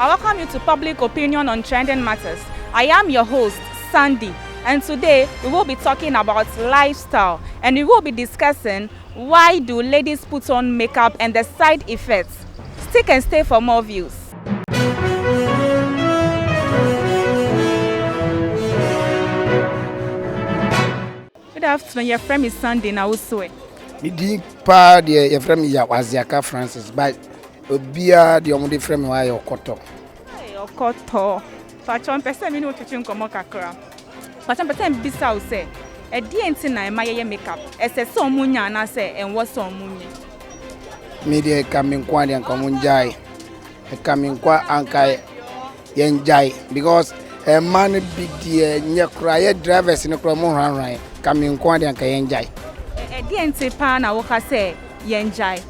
I welcome you to Public Opinion on Trending Matters. I am your host, Sandy, and today we will be talking about lifestyle and we will be discussing why do ladies put on makeup and the side effects. Stick and stay for more views. Good afternoon, yɛfrɛ me Sunday na wo so ɛ? Me din paa deɛ yɛfrɛ me Yaw Aziaka Francis but obiara deɛ wɔde frɛ me hɔ ayɛ Ɔkɔtɔ. Hey, Ɔkɔtɔ. Pakyɛ mpɛ sɛ me ne wo twetwe nkɔmmɔ kakra. Pakyɛ mpɛ sɛ mbisa wo sɛ ɛdeɛn nti na ɛma yɛyɛ makeup? Ɛsɛ sɛ ɔmo nya anaasɛ ɛnwɔ sɛ ɔmo nyɛ? Me deɛ ɛka me nko adeɛ anka ɔmo ngyae. Ɛka me nko anka yɛngyae because ɛma no bi deɛ nyɛ koraa yɛ drivers no koraa ɔmo hranhran ka me nko adeɛ anka yɛngyae. Ɛdeɛn nti paa na woka sɛ yɛngyae?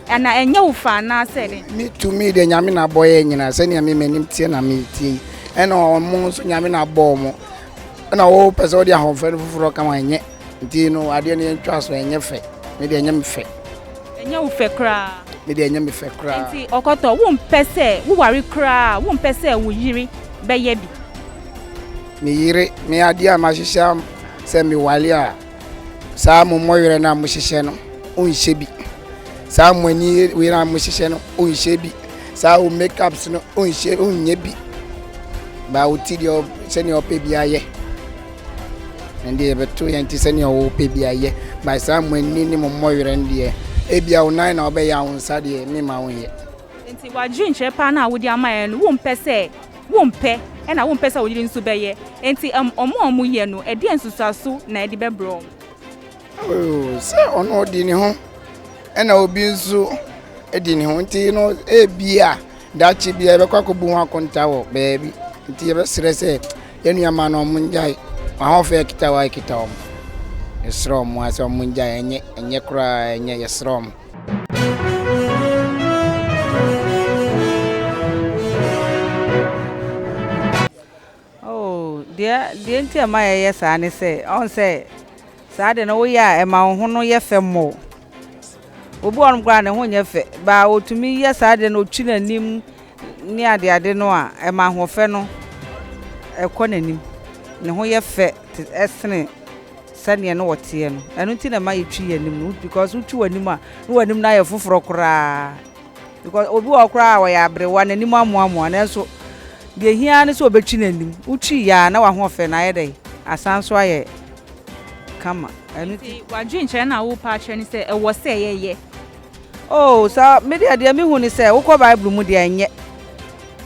Ɛna ɛnyɛ wo fa anaasɛ de? Me to me deɛ Nyame na abɔ yɛ nyinaa sɛnea me m'anim teɛ na me tie yi ɛna ɔmo nso Nyame na abɔ ɔmo ɛna wo pɛ sɛ wode ahoɔfɛ no foforɔ ka ho ɛnyɛ nti no adeɛ no yɛntwa so ɛnyɛ fɛ me deɛ ɛnyɛ me fɛ. Ɛnyɛ wo fɛ koraa. Me deɛ ɛnyɛ me fɛ koraa. Nti Ɔkɔtɔ, wompɛ sɛ woware koraa, wompɛ sɛ wo yere bɛyɛ bi? Me yere, me adeɛ a mahyehyɛ sɛ meware a saa mo mmɔwerɛ no a mohyehyɛ no wonhyɛ bi, saa mo ani wei no a mohyehyɛ no wonhyɛ bi, saa wo makeups no wonhyɛ wonyɛ bi, ba wo ti deɛ sɛnea ɔpɛ bi ayɛ ɛnde yɛbɛto yɛn ti sɛnea ɔpɛ bi ayɛ, ba saa mo ani ne mo mmɔwerɛ no deɛ ebia wo nan na wobɛyɛ a wo nsa deɛ mema wonyɛ. Nti w'adwenkyerɛ paa no a wode ama yɛn no wompɛ sɛ wompɛ ɛna wompɛ sɛ wo yere nso bɛyɛ nti ɔmo a ɔmo yɛ no ɛdeɛn nsusuaso na ɛde bɛbrɛ ɔmo? Oh, sɛ ɔno ɔdi ne ho ɛna obi nso di ne ho nti no ebia daakye bia yɛbɛkɔ akɔbu ho akonta wɔ baabi nti yɛbɛsrɛ sɛ yɛn nuamaa no ɔmo ngyae ahoɔfɛ ɛkita wɔ ɛkita ɔmo yɛsrɛ ɔmo a sɛ ɔmo ngyae ɛnyɛ ɛnyɛ koraa ɛnyɛ yɛsrɛ ɔmo. Oh, deɛ deɛ nti a ɛma yɛyɛ saa ne sɛ ɔn sɛ saa de no woyɛ a ɛma wo ho no yɛ fɛ mmɔ. Obi wɔ hɔnom koraa a ne ho nyɛ fɛ baa otumi yɛ saa de no otwi n'anim ne adeade no a ɛma ahoɔfɛ no ɛkɔ n'anim. Ne ho yɛ fɛ te ɛsene sɛneɛ no wɔteɛ no. Ɛno nti na ɛma yɛtwi yɛn anim no because wotwi w'anim a na w'anim no ayɛ foforɔ koraa. Because obi wɔ hɔ koraa a ɔyɛ aberewa n'anim amoamoa nanso deɛ ehia ne sɛ ɔbɛtwi n'anim. Wotwi yɛ a na w'ahoɔfɛ no ayɛ dɛn asan so ayɛ kama. Ɛno nti w'adwenkyerɛ no a wopa akyerɛ ne sɛ ɛwɔ sɛ yɛyɛ? Oh, saa me deɛ deɛ mehu ne sɛ wokɔ Bible mu deɛ ɛnyɛ.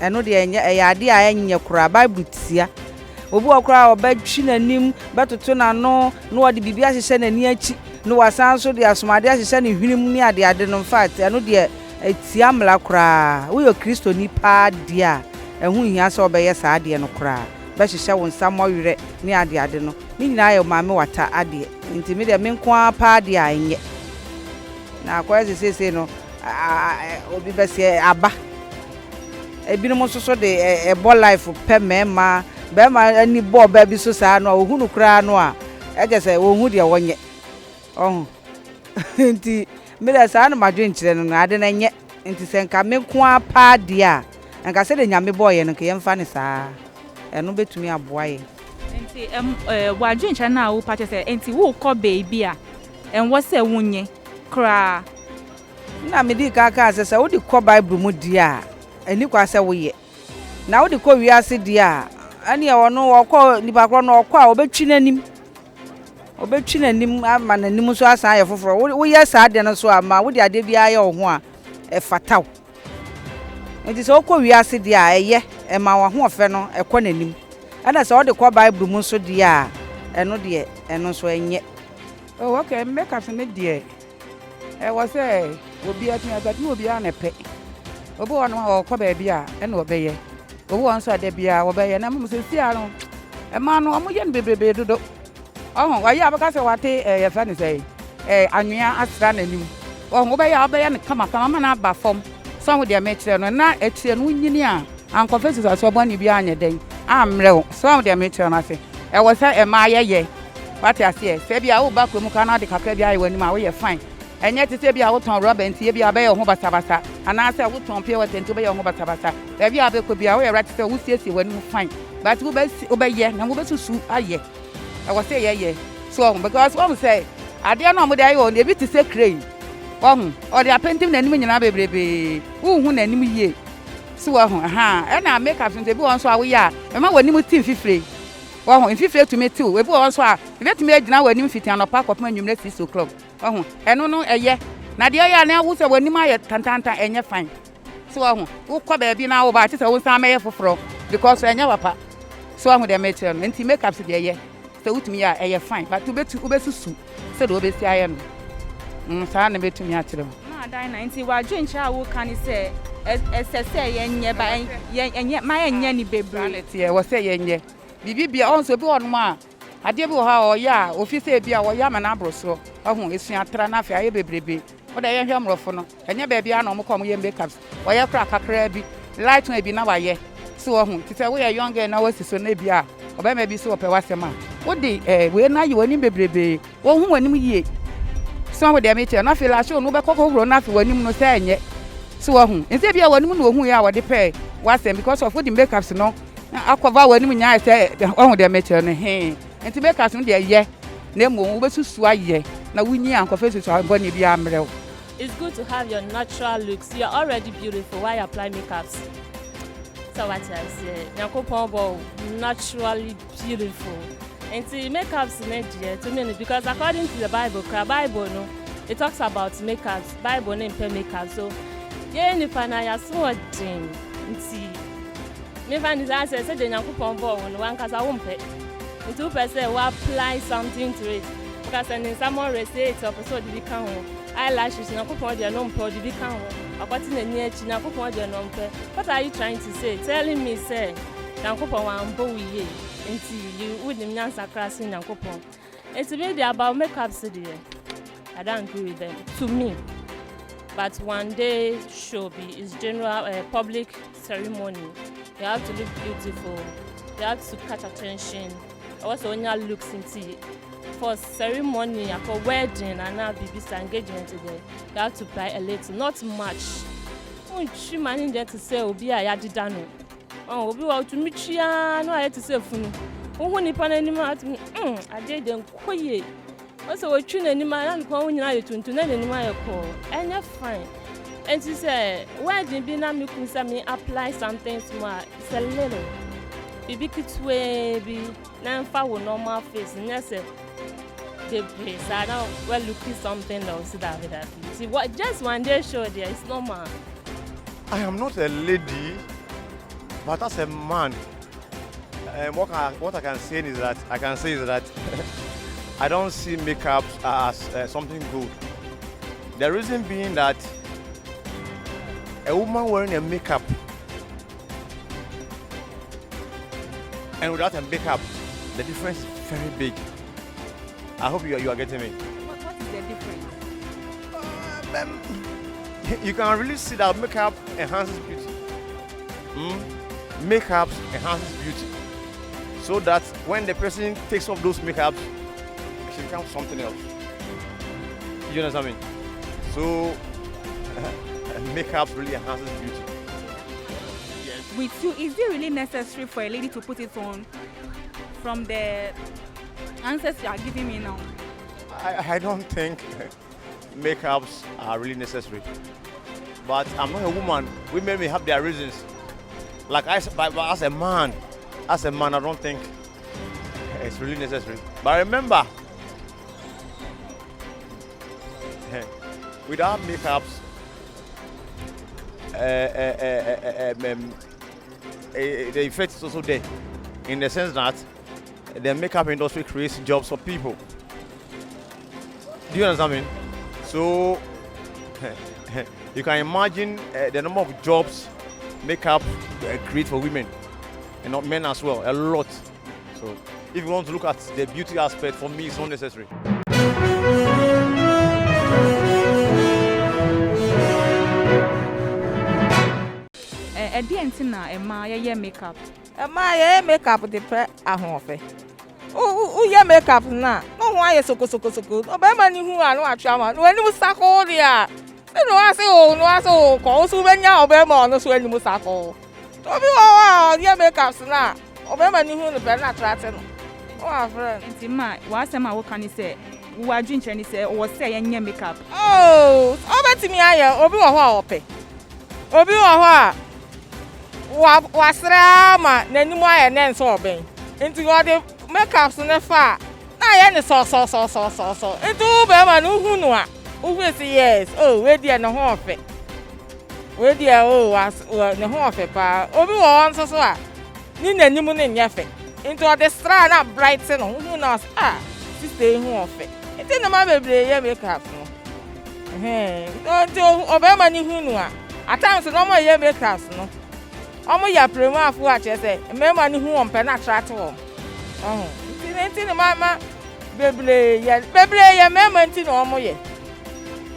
Ɛno deɛ ɛnyɛ ɛyɛ adeɛ a ɛnyɛ koraa. Bible tia. Obi wɔ koraa a ɔbɛtwi n'anim, bɛtoto n'ano, na ɔde biribi ahyehyɛ n'ani akyi, na wasan nso de asomadeɛ ahyehyɛ ne hwene mu ne adeade no. In fact, ɛno deɛ ɛtia mmara koraa. Woyɛ Kristoni paa deɛ a, ɛho nhia sɛ wobɛyɛ saa adeɛ no koraa. Bɛhyehyɛ wo nsa mmɔwerɛ ne adeade no. Ne nyinaa yɛ Maame Wata adeɛ. Nti me deɛ me nko ara paa deɛ a ɛnyɛ. Na akɔyɛ sɛ seesei no obi bɛseɛ aba. Ebinom nso so de ɛbɔ life pɛ mmarima. Barima ani bɔ ɔbaa bi so saa no a, ohu no koraa no a, ɛkyɛ sɛ wɔnhu deɛ wɔnyɛ. Ɔho. Nti me deɛ saa na m'adwenkyerɛ no no, ade no ɛnyɛ. Nti sɛ nka me nko ara paa deɛ a, nka sɛdeɛ Nyame bɔɔ yɛn no, nka yɛmfa no saa. Ɛno bɛtumi aboa yɛn. Nti w'adwenkyerɛ no a wopa kyerɛ sɛ nti wokɔ baabi a ɛnwɔ sɛ wonyɛ koraa? Na medii kan kaa sɛ, sɛ wode kɔ Bible mu deɛ a, ɛnni kwan sɛ woyɛ. Na wode kɔ wiase deɛ a, ɛnneɛ ɔno ɔkɔ nipa korɔ no ɔkɔ a ɔbɛtwi n'anim. Ɔbɛtwi n'anim ama n'anim nso asan ayɛ foforɔ. Woyɛ saa adeɛ no nso a, ma wode adeɛ biara yɛ wo ho a, ɛfata wo. Nti sɛ wokɔ wiase deɛ a, ɛyɛ, ɛma w'ahoɔfɛ no ɛkɔ n'anim. Ɛna sɛ wode kɔ Bible mu nso deɛ a, ɛno deɛ, ɛno nso ɛnyɛ. Oh, okay, makeup ne deɛ ɛwɔ sɛ obiara tumi but ne obiara na ɛpɛ. Obi wɔ hɔnom a ɔkɔ baabi a ɛna ɔbɛyɛ. Obi wɔ hɔ nso a da biara wɔbɛyɛ. Na mmom seesei ara no, mmaa no wɔyɛ no bebrebe dodo. Ɔho, wɔyɛ a wɔbɛka sɛ wate ɛɛ yɛfrɛ no sɛ ɛɛ anwea asra n'anim. Ɔho, wobɛyɛ a wobɛyɛ no kamakama ama no aba fam. Sɛ ɔho deɛ mekyerɛ no, na akyire no wonyini a ankɔfa nsusuansoɔ bɔne biara anyɛ dɛn ammrɛ wo. So ɔho deɛ mekyerɛ no ase? Ɛwɔ sɛ mmaa yɛyɛ. Wate aseɛ? Sɛ ebia woba kurom koraa na wode kakra bi ayɛ w'anim a, woyɛ fine. Ɛnyɛ te sɛ ebia wotɔn rɔba nti ebia wobɛyɛ wo ho basabasa, anaasɛ wotɔn pure water nti wobɛyɛ wo ho basabasa. Baabi a wobɛkɔ biara woyɛ right sɛ wosiesie w'anim fine, but wobɛsi wobɛyɛ na wobɛsusu ayɛ. Ɛwɔ sɛ yɛyɛ. So wahu? Because wahu sɛ adeɛ no a wɔde ayɛ wɔ no ebi te sɛ crane. Wahu? Ɔde apentim n'anim nyinaa bebrebee. Wonhu n'anim yie. So wahu? Ahaa. Ɛna makeup nso ebi wɔ hɔ nso a woyɛ a ɛma w'anim te mfifire. Wahu? Mfifire tumi tew. Ebi wɔ hɔ nso a ebetumi agyina w'anim fiti anɔpa kɔpem anwummerɛ 6 o'clock. Wahu? Ɛno no ɛyɛ. Na deɛ ɛyɛ a na wo sɛ w'anim ayɛ tantantan ɛnyɛ fine. So wahu? Wokɔ baabi na woba a te sɛ wo nsan mɛyɛ foforɔ because ɛnyɛ papa. So wahu deɛ mekyerɛ no? Nti makeup so deɛ ɛyɛ. Sɛ wotumi yɛ a ɛyɛ fine but wobɛtu wobɛsusu sɛdeɛ wobɛsi ayɛ no. Saa na mɛtumi akyerɛ wo. Maa Dinah, nti w'adwenkyerɛ a woka ne sɛ ɛsɛ sɛ yɛnyɛ ba ɛnyɛ ma yɛnyɛ ne Saa bebree. na ɛteɛ, ɛwɔ sɛ yɛnyɛ. Biribi bia ɔho sɛ obi wɔ hɔnom a adeɛ bi wɔ hɔ a ɔyɛ a ofi sɛ ebi a wɔyɛ ama no aboro soɔ. Ɔho esua tra na afei ayɛ bebrebe. Wode yɛnhwɛ mmorɔfo no, ɛnyɛ baabi a na ɔmo kɔ ɔmo yɛ makeups. Wɔyɛ kora kakraa bi, light one bi na wayɛ. So ɔho te sɛ woyɛ young girl na wasi so na ebi a ɔbɛrima bi so wɔpɛ w'asɛm a wode wei no ayɛ w'anim bebrebe. Wɔnhu w'anim yie. So ɔho deɛ mekyerɛ no afei lahyɛ no wobɛkɔ kɔhoro no afei w'anim no sɛ ɛnyɛ. So ɔho nti ebi a w'anim na ohu yɛ a wɔde pɛɛ w'asɛm because of wode makeups no akɔva w'anim nyinaa sɛ ɔho deɛ mekyerɛ no hee. Nti makeups no deɛ yɛ na mmom wobɛsusu ayɛ na wonyi ankɔfɛ susu abɔne bi ammerɛ wo. It's good to have your natural looks. You're already beautiful. Why apply makeups? So what I say, Nyankopɔn bɔ naturally beautiful. Nti makeups ne deɛ to me no because according to the Bible, kra Bible no, it talks about makeups. Bible ne mpɛ makeup so yɛn nipa na yaso ɔden nti mefa ne saa sɛ sɛdeɛ Nyankopɔn bɔɔ wo no wankasa wo mpɛ nti wopɛ sɛ wo apply something to it woka sɛ ne nsa mɔwerɛ sɛ eti ɔpɛ sɛ ɔde bi ka ho, eyelashes, Nyankopɔn deɛ no mpɛ ɔde bi ka ho, ɔkɔte n'ani akyi, Nyankopɔn deɛ no mpɛ. What are you trying to say, telling me sɛ Nyankopɔn wambɔ wo yie nti you wonim nyansa kora se Nyankopɔn? Nti me deɛ, about makeup so deɛ, I don't agree with them, to me. But one day show bi is general public ceremony, you have to look beautiful, you have to catch attention. Ɛwɔ sɛ onya looks nti for ceremony, for wedding anaa biribi sa engagement deɛ, you have to buy a little, not much. Wontwi ma ne nyɛ te sɛ obi a yɛadeda no ɔn obi wɔ otumi twi ara na wayɛ te sɛ funu. Wohu nipa n'anim a atumi adeɛ deɛ nkɔ yie. Wɔsɛ wotwi n'anim a na ne kɔn ho nyinaa yɛ tuntum na n'anim ayɛ kɔɔ, ɛnyɛ fine. Nti sɛ wedding bi na mi kun sɛ mi apply something small, it's a little biribi ketewaa bi na nfa wo normal face, nyɛ sɛ bebree saa na well looking something else. Dabi dabi, see what, just one day show there, it's normal. I am not a lady, but as a man, what I can say is that I can say is that I don't see makeup as something good. The reason being that a woman wearing a makeup and without a makeup, the difference is very big. I hope you are getting me. What is the difference? You can really see that makeup enhances beauty. Makeup enhances beauty. So that when the person takes off those makeups, she becomes something else. You understand me? So makeup really enhances beauty. Yes. With you, is it really necessary for a lady to put it on? From the answers you are giving me now. I don't think makeups are really necessary. But I'm not a woman. Women may have their reasons. Like I, but as a man, I don't think it's really necessary. But remember, without makeups, the effect is also there, in the sense that the makeup industry creates jobs for people. Do you understand me? So you can imagine the number of jobs makeup create for women and not men as well, a lot. So if you want to look at the beauty aspect, for me, it's not necessary. Ɛdeɛ nti na mmaa yɛyɛ makeup? Mmaa yɛyɛ makeup de pɛ ahoɔfɛ. Woyɛ makeup no a, na wo ho ayɛ sokosokosoko. Ɔbarima no hu a na watwe ama wo. Na w'anim sakoo deɛ a, sɛ na wase wo na wase wo kɔ, wo nso wobɛnya ɔbarima a ɔno nso anim sakoo. Nti obi wɔ hɔ a ɔyɛ makeups no a, ɔbarima no hu no pɛ na atrate no, na wafrɛ no. Nti ma w'asɛm a woka ne sɛ, wo adwenkyerɛ ne sɛ ɔwɔ sɛ yɛnyɛ makeup? Oh, ɔbɛtumi ayɛ. Obi wɔ hɔ a ɔpɛ. Obi wɔ hɔ a wa wasrɛ ara ma n'anim ayɛ nɛ sɛ ɔbɛn. Nti ɔde makeups no fa a, na ayɛ no sɔsɔsɔsɔsɔ. Nti wo bɛrima no wohu no a, wohu sɛ yes, oh, wei deɛ ne ho ɔfɛ. Wei deɛ oh, was ne ho ɔfɛ paa. Obi wɔ hɔ nso so a, ne n'anim no nyɛ fɛ. Nti ɔde sra na bright no, wohu no a, ah, sister yi ho ɔfɛ. Nti nneɛma bebree yɛ makeup no. Nti ɔbarima no hu no a, at times no ɔmo yɛ makeups no, ɔmo yɛ apremafo a kyerɛ sɛ mmarima no hu wɔn pɛ na attract wɔn. Ɔho. Nti ne nti ne ma ma bebree yɛ bebree yɛ mmarima nti na ɔmo yɛ.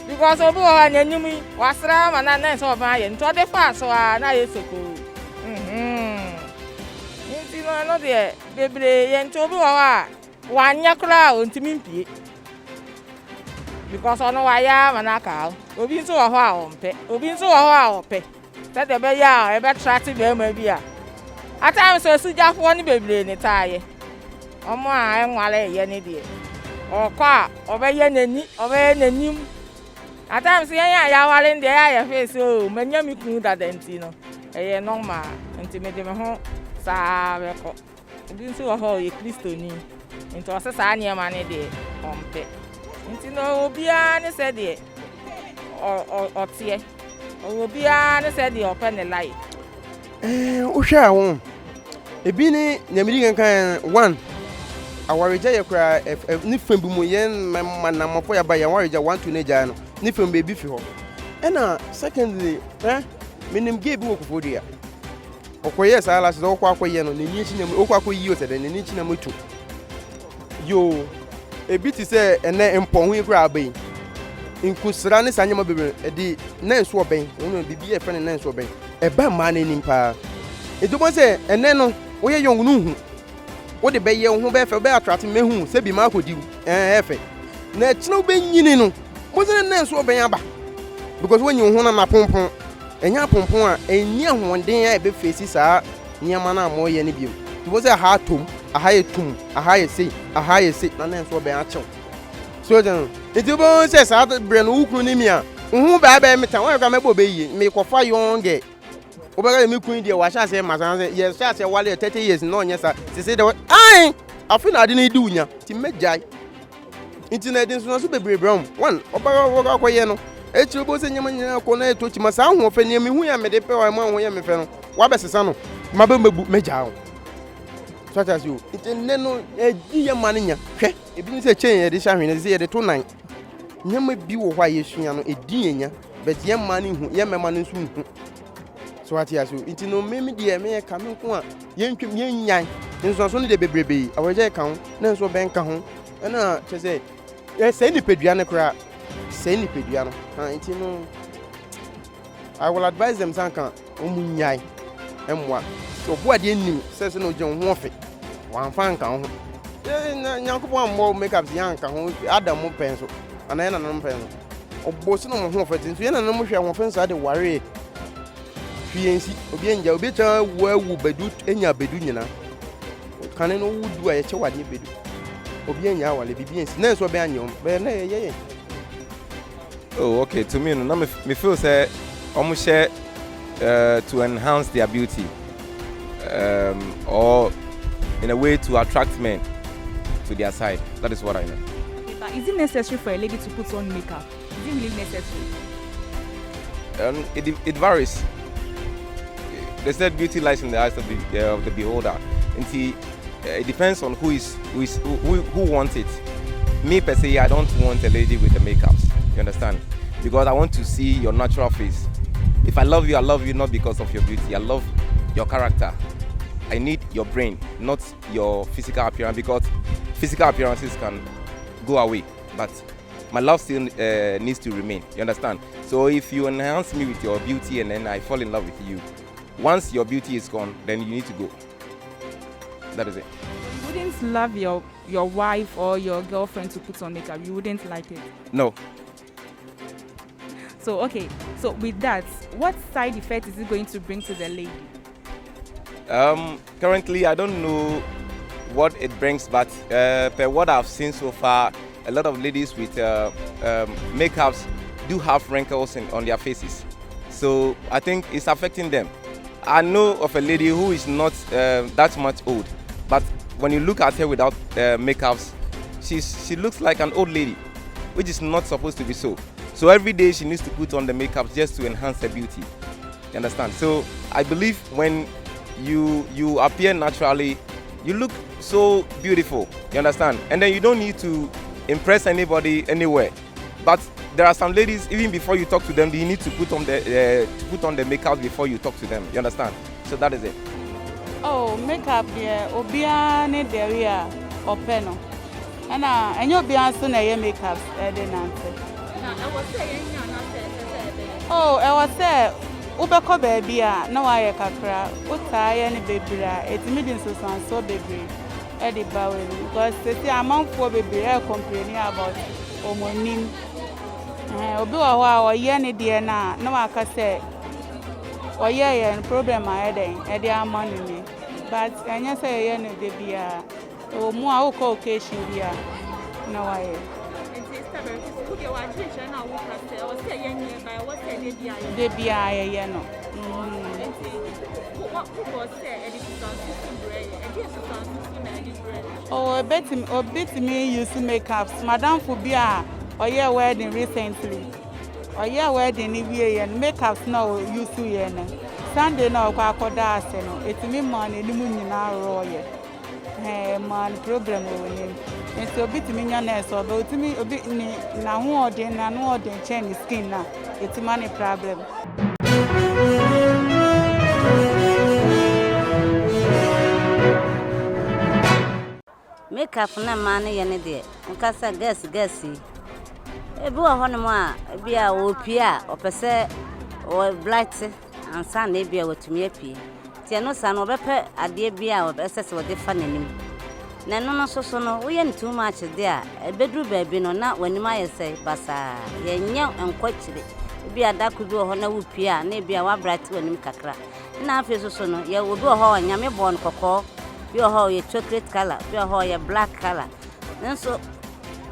Because obi wɔ hɔ a n'anim yi wasra ama na na sɛ ɔbɛn ayɛ nti ɔde faa so a na ayɛ sokoo. Nti no ɛno deɛ bebree yɛ nti obi wɔ hɔ a wanyɛ koraa a ontumi mpie. Because ɔno wayɛ ama no aka hɔ. Obi nso wɔ hɔ a ɔmpɛ. Obi nso wɔ hɔ a ɔpɛ. Sɛdeɛ ɛbɛyɛ a ɛbɛtrate barima bi a. At times asugyafoɔ no bebree ne taa yɛ. Ɔmo a ɛnware yɛ ne deɛ. Ɔkɔ a ɔbɛyɛ n'ani, ɔbɛyɛ n'anim. At times yɛn a yɛaware no deɛ ɛyɛ a yɛhwɛ sɛ o manya me kunu dada nti no ɛyɛ normal nti mede me ho saa bɛkɔ. Obi nso wɔ hɔ a ɔyɛ Kristoni nti ɔsɛ saa nneɛma no deɛ ɔmpɛ. Nti no obiara ne sɛdeɛ ɔteɛ. Obiara ne sɛdeɛ ɔpɛ ne life. Wohwɛ a ho ebi ne nea medi kankan one awaregya yɛ koraa ne fa bi mu yɛn mmarima namafo yɛaba yɛn awaregya one two ne gyae no ne fa mu baabi fi hɔ. Ɛna secondly ɛ menim gay bi wɔ Koforidua ɔkɔyɛɛ saa last sɛ ɔkɔ akɔyɛ no n'ani akyi na mu ɔkɔ akɔyi o sɛ dɛn n'ani akyi na mu tu yoo ebi te sɛ ɛnɛ mpɔho yi koraa aba yi nkusra ne saa nneɛma bebree ɛde nan so ɔbɛn wɔn mu biribi yɛ fɛ ne nan so ɔbɛn ɛba mmaa n'anim paa etu bɔ sɛ ɛnɛ no woyɛ yɔnko no hu wode bɛyɛ wo ho bɛyɛ fɛ wobɛyɛ atrate mehu sɛ bi ma akɔdi wo ɛɛ fɛ na ɛkyerɛ wobɛnyini no mo sɛ ne nan so ɔbɛn aba because wonyi wo ho na napompon ɛnyɛ apompon a ɛnni ahoɔden a ɛbɛfeesi saa nneɛma no a moyɛ no bio. Nti wobɛhu sɛ aha atom, aha yɛ tum, aha yɛ sei, aha yɛ sei, na na nso ɔbɛn akyɛw. So ɛsɛ no. Nti wobɛhu sɛ saa berɛ no wo kunu ne mi a, wo ho bɛa bɛyɛ me tan, wɔyɛ koraa mɛbɔ ɔbɛyie, mekɔfa young girl. Wobɛka sɛ me kunu deɛ wahyɛ aseɛ ma saa sɛ yɛhyɛ aseɛ wale yɛ 30 years na ɔnyɛ saa. Sese deɛ ae, afe na ade no di wo nya, nti mɛgyae. Nti na ɛde nsunsuanso bebree brɛ wɔn. One, ɔba wɔkɔ akɔyɛ no, akyiri wobɛhu sɛ nneɛma nyinaa kɔ na ɛtɔ kyima. Saa ahoɔfɛ nea mehu yɛ a mede pɛ wɔn ho yɛ me fɛ no, wabɛsesa no. Ma bɛ mɛbu mɛgyaa wo. So ate ase o. Nti nnɛ no ɛdi yɛ ma no nya. Hwɛ, ebi ne sɛ kyɛn yɛde hyɛ ahwene sɛ yɛde to nan. Nneɛma bi wɔ hɔ a yɛsua no, ɛdi yɛn nya. But yɛn mmaa no nhu, yɛn mmarima no nso nhu. So ate ase o. Nti no me me deɛ meyɛ ka me nko a yɛntwam yɛnnyan. Nsunsuanso no deɛ bebrebe. Awaregyae ka ho, na nso ɔbɛn ka ho. Ɛna kyerɛ sɛ ɛsɛe nipadua no koraa. Sɛe nipadua no. Ha nti no I will advise them sɛ anka wɔn nnyae mmoa. Sɛ ɔbo adeɛ nim sɛ sɛ na ɔgye wo ho ɔfe. Wamfa anka wo ho. Na Nyankopɔn ammɔ makeup sɛ yɛanka ho Adam mo pɛn so anaa yɛn nananom pɛn so. Ɔbɔ sɛ na wɔn ho ɔfɛ te nso yɛn nananom hwɛ ahoɔfɛ nsaa de waree. Hwee nsi obi angya obi kyɛn awu awu bɛdu anya bɛdu nyinaa. Kane no wo du a yɛkyɛ wadeɛ bɛdu. Obi anya awale biribi ansi na nso ɔbɛn anyɛ wɔn bɛyɛ na yɛyɛ yɛn. Oh okay to me no na me me feel sɛ wɔn hyɛ uh, to enhance their beauty um, or in a way to attract men to their side. That is what I know. Okay, but is it necessary for a lady to put on makeup? Is it really necessary? It varies. They said beauty lies in the eyes of the beholder. And see, it depends on who is who is who, who wants it. Me per se, I don't want a lady with the makeups. You understand? Because I want to see your natural face. If I love you, I love you not because of your beauty. I love your character. I need your brain, not your physical appearance, because physical appearances can go away. But my love still needs to remain. You understand? So if you enhance me with your beauty and then I fall in love with you, once your beauty is gone, then you need to go. That is it. You wouldn't love your your wife or your girlfriend to put on makeup. You wouldn't like it. No. So okay, so with that, what side effect is it going to bring to the lady? Currently, I don't know what it brings, but per what I've seen so far, a lot of ladies with makeups do have wrinkles on their faces. So I think it's affecting them. I know of a lady who is not that much old, but when you look at her without makeups, she looks like an old lady, which is not supposed to be so. So every day she needs to put on the makeup just to enhance her beauty. You understand? So I believe when you appear naturally, you look so beautiful. You understand? And then you don't need to impress anybody anywhere. But there are some ladies, even before you talk to them, you need to put on the makeup before you talk to them. You understand? So that is it. Oh, makeup deɛ, obiara ne deɛ a ɔpɛ no, ɛna ɛnyɛ obiara nso na ɛyɛ makeup ɛde nante. Na ɛwɔ sɛ yɛnyɛ anaasɛ ɛsɛ sɛ ɛbɛyɛ? Oh, ɛwɔ sɛ wobɛkɔ baabi a na wayɛ kakra. Wotaa yɛ no bebree a, ɛtumi de nsusuansoɔ bebree ɛde ba w'anim, because sisi amanfoɔ bebree ɛyɛ complain about wɔn anim. Obi wɔ hɔ a ɔyɛ ne deɛ no a, na waka sɛ ɔyɛ yɛ no problem a ɛdɛn ɛde ama no ni, but ɛnyɛ sɛ yɛyɛ no de biara. Ɛwɔ mu a wokɔ occasion bi a na wayɛ. Nti sɛ wodeɛ w'adwenkyerɛ no a woka sɛ ɛwɔ sɛ yɛnyɛ ba, ɛwɔ sɛ ɛde biara yɛ. De biara yɛyɛ no. Nti wobɔ sɛ ɛde susuanso so brɛ yɛ, ɛde susuanso so na ɛde brɛ? Oh, ebetumi, obi tumi use makeups. Madamfo bi a ɔyɛ wedding recently, ɔyɛ wedding ni wie yɛ no, makeups na ɔ use yɛ no, Sunday na ɔkɔ akɔda ase no, etumi maa n'anim nyinaa rɔɔyɛ, ɛɛ maa no problem wɔ n'anim. Nti obi tumi nya nurse, ɔbɛ otumi obi ne n'ahoɔden kyɛn ne skin na etumi ma ne problem. Makeup na mmaa no yɛ no deɛ, nka sɛ girls girls yi, ebi wɔ hɔnom a ebi a wɔpie a, ɔpɛ sɛ wɔ bright ansa na ebi a wɔatumi apue. Nti ɛno saa no, wɔbɛpɛ adeɛ bi a ɛsɛ sɛ wɔde fa n'anim. Na ɛno no nso so no, woyɛ no too much de a, ɛbɛduru baabi no na w'anim ayɛ sɛ basaa. Yɛnyɛ nkɔ akyire. Ebi a dako bi wɔ hɔ na wopie a, na ebi a woa bright w'anim kakra. Na afei nso so no, yɛ obi wɔ hɔ a Nyame bɔɔ no kɔkɔɔ, bi wɔ hɔ a ɔyɛ chocolate colour, bi wɔ hɔ a ɔyɛ black colour. Nso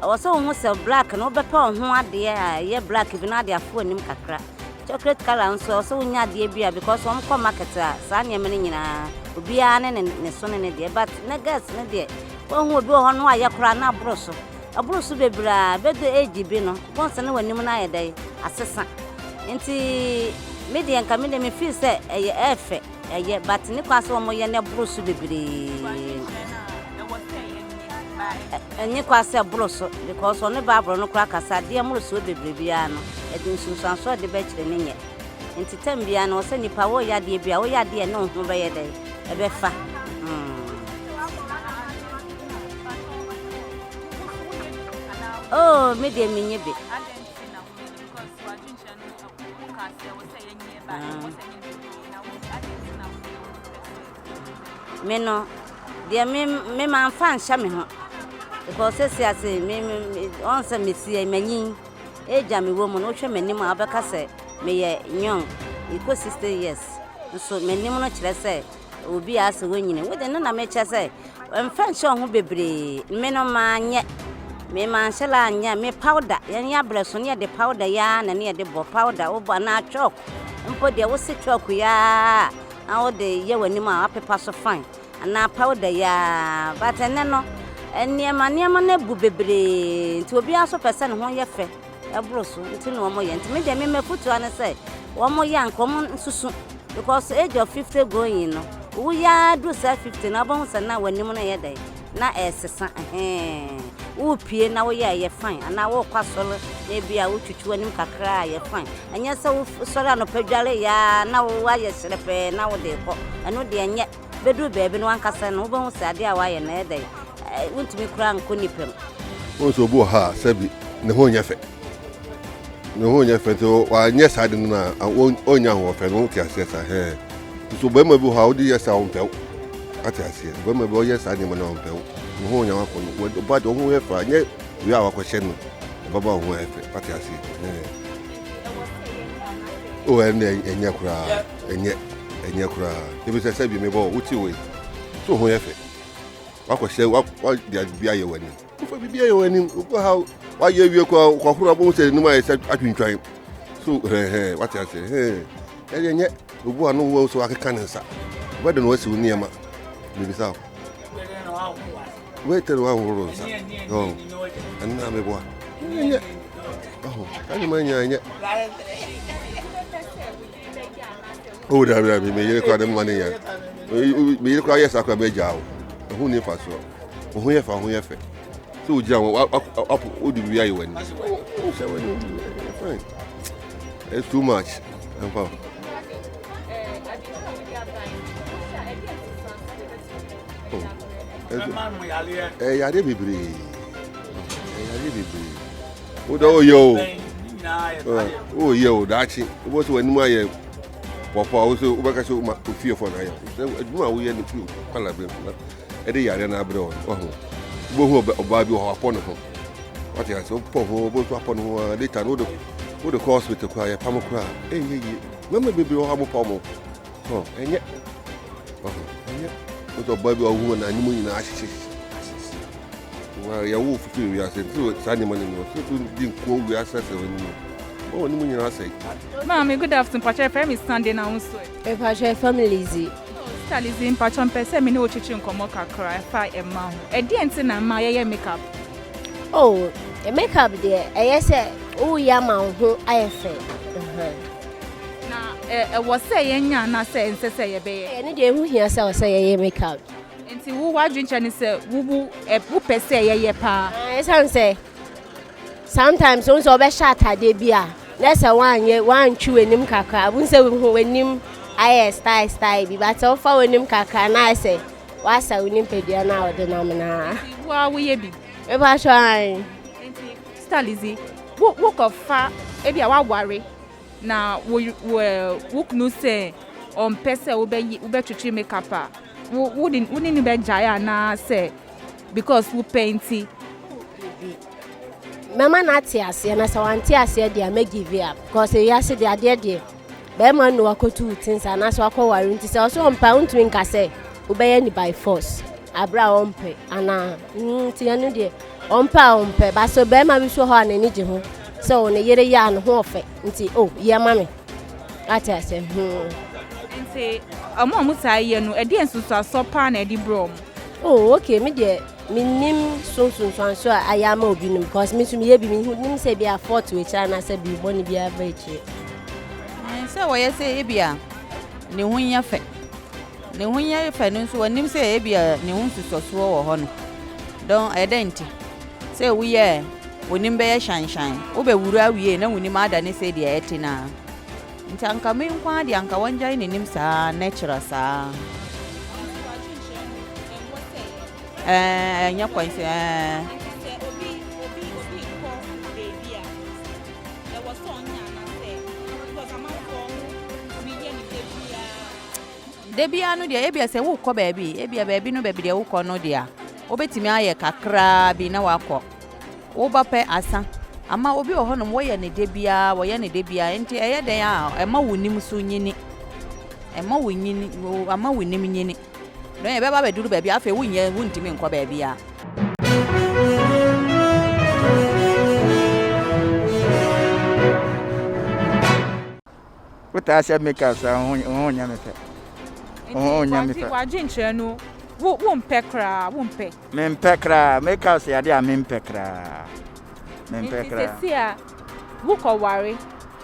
ɛwɔ sɛ wohu sɛ black no, wobɛpɛ wo ho adeɛ a ɛyɛ black bi na ade afo anim kakra. Chocolate colour nso, ɛwɔ sɛ wonya adeɛ bi a, because wɔn kɔ market a, saa nneɛma no nyinaa obiara ne ne so ne ne deɛ. But ne girls ne deɛ, wohu obi wɔ hɔ no ayɛ koraa na aboro so, ɛboro so bebree a, bɛdu age bi no, wɔn sɛ ne w'anim no ayɛ dɛ asesa. Nti me deɛ, nka me deɛ, me feel sɛ ɛyɛ ɛɛfɛ, ɛyɛ, but ne kwan sɛ wɔn yɛ no ɛboro so bebree, ɛnyɛ kwan sɛ ɛboro so, because ɔne Bible no koraa kasa adeɛ mmorosoɔ bebree biara no, ɛde nsunsuansoɔ ɛde bɛkyerɛ ne nyɛ. Nti tam biara no, wɔ sɛ nipa wɔyɛ adeɛ bi a, wɔyɛ adeɛ ne wo ho bɛyɛ dɛ ɛbɛfa. Oh, me deɛ, menyɛ bi. Adɛn nti na wonyɛ bi? Because w'adwenkyerɛ no, woka sɛ ɛwɔ sɛ yɛnyɛ ba, ɛwɔ sɛ yɛnyɛ bebree, na wo adɛn nti na wonyɛ, wo pɛ sɛ? Me no deɛ, me mamfa nhyɛ me ho, because sɛsi ase me ɔn sɛ mesie manyin agya me wɔ mu no, wohwɛ m'anim a, wobɛka sɛ meyɛ young, ɛkɔ 60 years, nso m'anim no kyerɛ sɛ obi a asɛ wɔnyini. Wode no na mekyerɛ sɛ mfa nhyɛ wo ho bebree. Me no, maanyɛ, me manhyɛ la anyɛ me powder. Yɛn yɛ abrɛ so ne yɛde powder yi ara na ne yɛde bɔ powder. Wobɔ anaa chalk mpo deɛ, wose chalk yi ara na wode yɛ w'anim a, wapepa so fine, anaa powder yi ara. But ɛnɛ no, nneɛma no abu bebree, nti obiara nso pɛ sɛ ne ho yɛ fɛ ɛboro so, nti na wɔn yɛ. Nti me deɛ, me mɛfotua ne sɛ wɔn yɛ anka wɔn nsusu, because age of 50 going no, woyɛ ara duru saa 50 na wobɛhu sɛ na w'anim no yɛ dɛn na ɛsesa. Ɛhɛn, wopie na woyɛ a, ɛyɛ fine, anaa wokɔ asɔre na ebi a wotwitwi w'anim kakra a, ɛyɛ fine. Ɛnyɛ sɛ wosɔre anɔpa dware yɛ a na woayɛ hyerɛpɛɛ na wode kɔ. Ɛno deɛ, ɛnyɛ bɛduru baabi no, wankasa no wobɛhu sɛ adeɛ a woayɛ no ɛyɛ dɛn, wontumi koraa nkɔ nipa mu. Wɔn nso, obi wɔ ha a sɛbi ne ho nyɛ fɛ, ne ho nyɛ fɛ, nti wanyɛ saa de no na ɔnya ahoɔfɛ no, wote aseɛ? Sa hɛn nso bɛrima bi wɔ hɔ a wode yɛ saa, ɔmpɛ wo. Ate aseɛ? Bɛrima bi ɔyɛ saa nneɛma no a ɔmpɛ wo. Wo ho nyɛ wakɔ no. Ɔba deɛ wo ho yɛ fɛ a, nyɛ wei a wakɔhyɛ no. Ɛbɛba wo ho ayɛ fɛ. Ate aseɛ? Ɛɛ. O ɛnna ɛnyɛ koraa. Ɛnyɛ. Ɛnyɛ koraa. Ebi sɛ sɛ bi mebɔ wo te wei. So wo ho yɛ fɛ. Wakɔhyɛ wa wa de biribi ayɛ w'anim. Wofa biribi ayɛ w'anim. Wokɔ ha wayɛ awie kɔ kɔhoro abɔhu sɛ anim ayɛ sɛ atwintwan. So hɛhɛ wate aseɛ hɛn. Ɛyɛ nyɛ obu ano wo so akeka ne nsa. Wobɛde no asi wo nneɛma. Mebisa wo. Wobɛtɛ no wahohoro nsa. Ɔn. Ɛno na meboa. Ɛnyɛ. Ɔho. Saa nneɛma nyinaa ɛnyɛ. Oh, dabi dabi, me yere koraa de mma ne yɛ. Me yere koraa yɛ saa koraa mɛgyaa wo. Ɛho ni mfasoɔ. Wo ho yɛ fa, wo ho yɛ fɛ. Sɛ wogyina hɔ, wapo, wode biribi ayɛ w'ani. Wohyɛ w'ani, fine. It's too much. Ɛmfa. Ɛyɛ yareɛ bebree. Ɛyɛ yareɛ bebree. Wodɔ woyɛ o. Woyɛ o daakye. Wobɔ sɛ w'anim ayɛ pɔpɔ a wosɛ wobɛka sɛ woma ofiefoɔ na ayɛ. Sɛ adwuma a woyɛ no firi kwala berɛ mu na ɛde yareɛ no abrɛ wɔn. Wahu. Wobɛhu ɔbaa bi wɔ hɔ apɔ ne ho. Wate ase wopɔ ho wobɛhu so apɔ ne ho a later no wode wode kɔ hospital koraa yɛpam koraa ɛnyɛ yie. Mmarima bebree wɔ hɔ a mopɔ mo. Ɛnyɛ. Wahu. Ɛnyɛ. Wosɛ ɔbaa bi a wohu na anim nyinaa ahyehye. Wa yɛwo fifiri wiase nti saa nneɛma no ni sɛ so di nko wiase sɛ wɔ anim. Wɔn anim nyinaa asɛe. Maame, good afternoon. Mpakyɛ yɛfrɛ me Sunday na wo nso ɛ? Mepakyɛ yɛfrɛ me Lizzy. Sister Lizzy, mpakyɛ mpɛ sɛ me ne wo twetwe nkɔmmɔ kakra ɛfa mmaa ho. Ɛdeɛn nti na mmaa yɛyɛ makeup? Oh, makeup deɛ ɛyɛ sɛ woyɛ ama wo ho ayɛ fɛ. Na ɛwɔ sɛ yɛnya anaasɛ ɛnsɛ sɛ yɛbɛyɛ? Ɛno deɛ ɛho hia sɛ ɛwɔ sɛ yɛyɛ makeup. Nti wo w'adwene kyerɛ ne sɛ wo wo ɛ wopɛ sɛ yɛyɛ paa? Ɛsiane sɛ sometimes wohu sɛ wobɛhyɛ ataadeɛ bi a na sɛ woanyɛ woantwi w'anim kakra wohu sɛ wohu w'anim ayɛ style style bi but sɛ wofa w'anim kakra na ayɛ sɛ woasa wo nipadua no a wode nam no a. Nti wo ara woyɛ bi? Mepakyɛw ae. Nti Sister Lizzy wo wokɔfa ebi a woaware Na wo wo wo kunu sɛ ɔmpɛ sɛ wobɛyi wobɛtwetwe makeup a, wo wo ne wo ne no bɛgyae anaa sɛ because wopɛ nti? Dabi. Mɛma no ate aseɛ na sɛ wante aseɛ deɛ a mɛ give up because ewiase deɛ adeɛ deɛ bɛrima no wakɔtu wo ti nsa anaasɛ wakɔware nti sɛ ɔsɛ ɔmpɛ a wontumi nka sɛ wobɛyɛ no by force aberɛ a ɔmpɛ anaa nti ɛno deɛ Ɔmpɛ a ɔmpɛ but sɛ barima bi so hɔ a n'ani gye ho sɛ o ne yere yɛ a ne ho ɔfɛ nti o yɛ ma me ate aseɛ hmm. Nti ɔmo a ɔmo taa yɛ no ɛdeɛn nsunsuansoɔ paa na ɛde brɛ ɔmo? Oh okay me deɛ mennim so nsunsuansoɔ a ayɛ ama obi nom because me nso meyɛ bi menim sɛ ebi a fault wɔ akyire anaasɛ biribi bɔne biara ba akyire. Sɛ wɔyɛ sɛ ebi a ne ho nyɛ fɛ. Ne ho nyɛ fɛ no nso, wɔnnim sɛ ebia ne ho nsusuasoɔ wɔ hɔ no. Dɔn, ɛyɛ dɛn nti? Sɛ woyɛ a, w'anim bɛyɛ hyanhyan. Wobɛwura awie na w'anim adane sɛ deɛ ɛte no ara. Nti anka me nko ara deɛ anka wɔngyae n'anim saa natural saa. Ɛɛ, ɛnyɛ kwan sɛ ɛɛ. Nti sɛ obi obi obi kɔ baabi a, ɛwɔ sɛ ɔnyɛ anaasɛ because amanfoɔ ɔmo tumi yɛ ne da biara. Da biara no deɛ, ebia sɛ worekɔ baabi, ebia baabi no baabi deɛ wokɔ no deɛ a, wobɛtumi ayɛ kakraa bi na wakɔ. Woba pɛ asa. Ama obi wɔ hɔnom, wɔyɛ no da biara, wɔyɛ no da biara, nti ɛyɛ dɛn a ɛma wo nim so nyini. Ɛma wo nyini, ama wo nim nyini. Na ɛbɛba abɛduru baabi a afei wonyɛ, wontumi nkɔ baabiara. Wotaa hyɛ makeup saa wo ho nyɛ me fɛ. Wo ho nyɛ me fɛ. W'adwenkyerɛ no wo wompɛ koraa wompɛ. Mempɛ koraa makeup yɛ adeɛ a mempɛ koraa. Mempɛ koraa. Nti sɛsi a wokɔ ware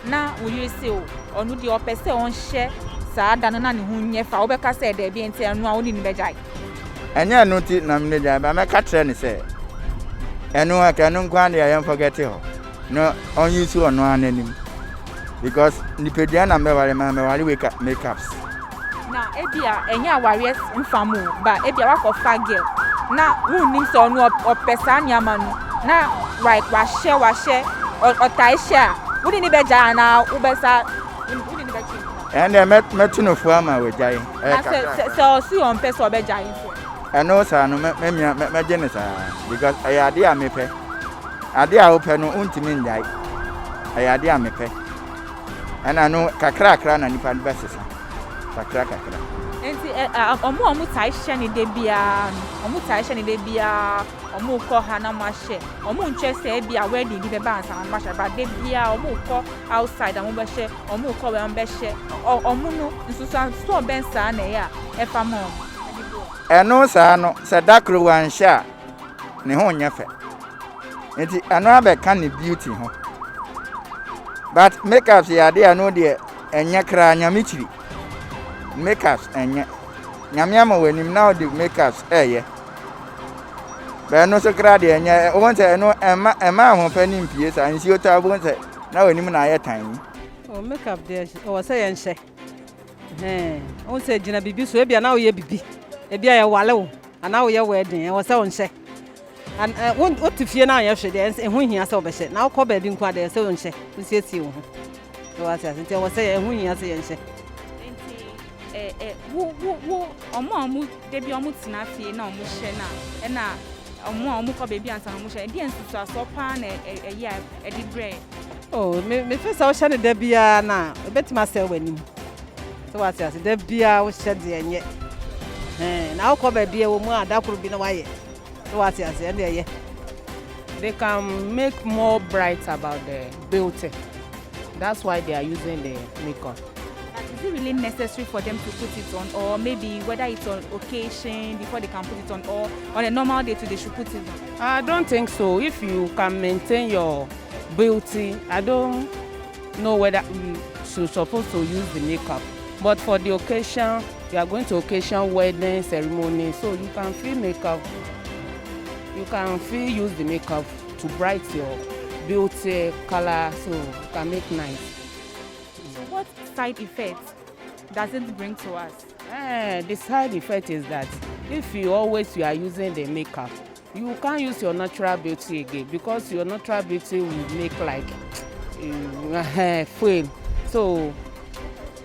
na wo yere se o ɔno deɛ ɔpɛ sɛ ɔnhyɛ saa da no na ne ho nyɛ fɛ a wobɛka sɛ daabi nti ɛno a wo ne no bɛgyae. Ɛnyɛ ɛno nti na me ne gyae ba mɛka kyerɛ no sɛ ɛno ɛka ɛno nko ara deɛ yɛn forget hɔ na ɔn use ɔno ara n'anim because nipadua na mɛware ma mɛware wake makeups. Na ebia ɛnyɛ awareɛ mfa mu o ba ebia wakɔfa girl na wonnim sɛ ɔno ɔpɛ saa nneɛma no na like wahyɛ wahyɛ ɔtae hyɛ a wo ne no bɛgyae anaa wobɛsa wo ne no bɛtwe mpena? Ɛndeɛ mɛ mɛto no fo ama wagyae. Ɛyɛ Na sɛ kakra sɛ kakra. sɛ ɔse ɔmpɛ sɛ ɔbɛgyae nso ɛ? Ɛno saa no mɛ mɛmia mɛ mɛgye no saa because ɛyɛ adeɛ a mepɛ. Adeɛ a wopɛ no wontumi nnyae. Ɛyɛ adeɛ a mepɛ. Ɛna no kakrakra na nipa no bɛsesa. Kakra kakra. Nti ɛ ɛ ɔmo a ɔmo taa hyɛ no da biara no, ɔmo taa hyɛ no da biara, ɔmo kɔ ha na ɔmo ahyɛ. Ɔmo nkyerɛ sɛ ebia wedding bi bɛba ansa na ɔmo ahyɛ but da biara ɔmo kɔ outside a ɔmo bɛhyɛ, ɔmo kɔ wei a ɔmo bɛhyɛ. Ɔ ɔmo no nsusuansoɔ bɛn saa na ɛyɛ a ɛfa ma ɔmo? Ɛno saa no, sɛ da koro wanhyɛ a, ne ho nyɛ fɛ. Nti ɛno abɛka ne beauty ho. But makeups yɛ adeɛ a ɛno deɛ ɛnyɛ koraa, Nyame kyiri. Makeups ɛnyɛ. Nyame ama w'anim na wode makeups ɛɛyɛ. But ɛno nso koraa deɛ ɛnyɛ, wohu sɛ ɛno ɛmma ɛmma ahoɔfɛ no mpue saa. Nsuo tɔ a wobɛhu sɛ na w'anim na ayɛ tan yi. Oh, makeup deɛ ɛwɔ sɛ yɛnhyɛ. Ɛhɛn, wohu sɛ gyina biribi so, ebia na woyɛ biribi, ebia yɛwale wo anaa woyɛ wedding, ɛwɔ sɛ wonhyɛ. An ɛ wo wote fie na anyɛ hwee deɛ ɛho nhia sɛ wobɛhyɛ. Na wokɔ baabi nko a deɛ ɛsɛ sɛ wonhyɛ, wosiesie wo ho. So wate ase? Nti ɛwɔ sɛ ɛho hia sɛ yɛnhyɛ. Nti ɛ ɛ wo wo wo ɔmo a ɔmo da bi ɔmo tena fie na ɔmo hyɛ no a ɛna ɔmo a ɔmo kɔ baabi ansa na ɔmo hyɛ ɛdeɛn nsusuasoɔ paa na ɛyɛ a ɛde brɛ yɛn? Oh me me feel sɛ wohyɛ no da biara no a ɛbɛtumi asɛe w'anim. So wate ase? Da biara wohyɛ deɛ ɛnyɛ. Ɛhɛn na wokɔ baabi a ɛwɔ mu a da koro bi na woayɛ. So wate ase? Ɛnde ɛyɛ. They can make more bright about the beauty. That's why they are using the makeup. But is it really necessary for them to put it on, or maybe whether it's on occasion before they can put it on, or on a normal day too they should put it on? I don't think so. If you can maintain your beauty, I don't know whether you should supposed to use the makeup. But for the occasion, you are going to occasion, wedding ceremony, so you can feel makeup. You can feel use the makeup to bright your beauty color, so you can make nice. So what side effects does it bring to us? The side effect is that if you always you are using the makeup, you can't use your natural beauty again because your natural beauty will make like fail. So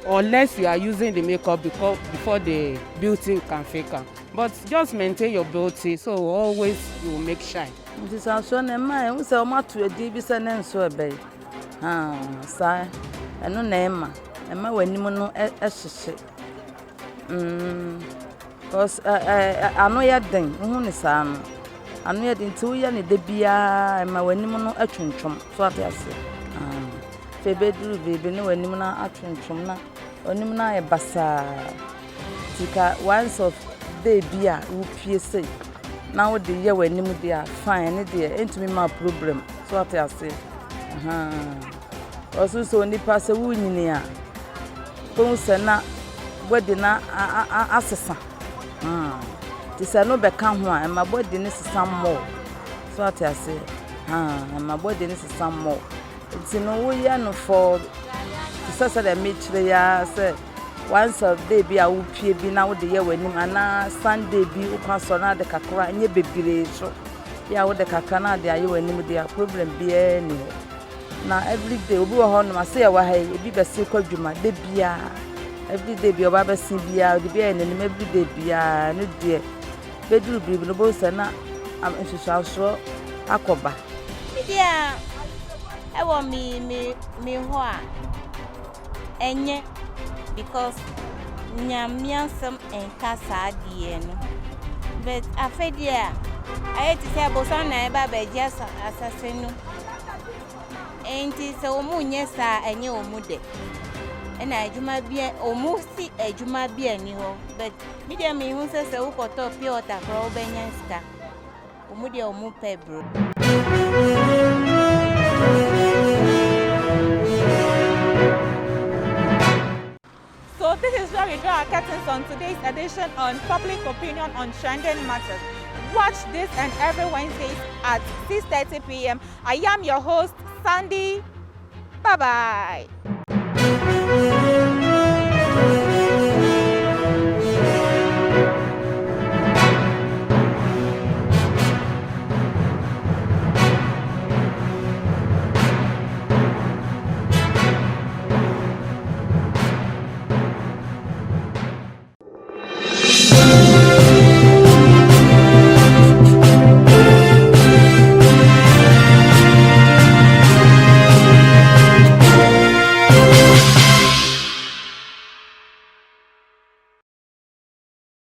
unless you are using the makeup because before the beauty can fake am. But just maintain your beauty so always you will make shine. Nsusuansoɔ no ɛma ɛhu sɛ wɔn ato edin bi sɛ ne nso ɛbɛn haa saa ɛno na ɛma ɛma w'anim no ɛhyehye mm cause ɛ ɛ ano yɛ den wohu ne saa no ano yɛ den nti woyɛ ne da biara ɛma w'anim no atwentwom so ate aseɛ haa afei bɛduru biribi ne w'anim no atwentwom na w'anim no ayɛ basaa nti ka once of day bi a wopie sei na wode yɛ w'anim deɛ a fine ɛne deɛ ɛntumi ma problem so ate aseɛ ɔso sɛ onipa sɛ wonyini a wobɛhu sɛ na body no asesa nti sɛ no bɛka ho a ɛma body no sesa more so ate aseɛ ɛma body no sesa more nti no woyɛ no for te sɛ sɛdeɛ mekyerɛ yi ara sɛ once a day bi a wopie bi na wode yɛ w'anim anaa Sunday bi wokɔ asɔre na ade kakra nyɛ bebree so bi a wode kakra na ade ayɛ w'anim deɛ problem biara nni hɔ na everyday obi wɔ hɔ nom ase yɛ wɔ ha yi ebi bɛse kɔ adwuma da biara everyday bi ɔba bɛse biara ɔde bi ayɛ n'anim everyday biara ne deɛ bɛduru biribi no wobɛhu sɛ na nsusuansoɔ akɔba. Me deɛ ɛwɔ me me me hɔ a ɛnyɛ because Nyame asɛm nka saa deɛ no but afei deɛ a ayɛ te sɛ bosam na ɛba abɛgye asase no nti sɛ wɔn nyɛ saa ɛnyɛ wɔn dɛ ɛna adwuma bi wɔn si adwuma bi ani hɔ but me deɛ mehu sɛ sɛ wokɔtɔ pure water koraa wobɛnya sika wɔn deɛ wɔn pɛ bro. So this is where we draw our curtains on today's edition on Public Opinion on Trending Matters. Watch this and every Wednesday at 6:30 p.m. I am your host, Sandy. Bye-bye.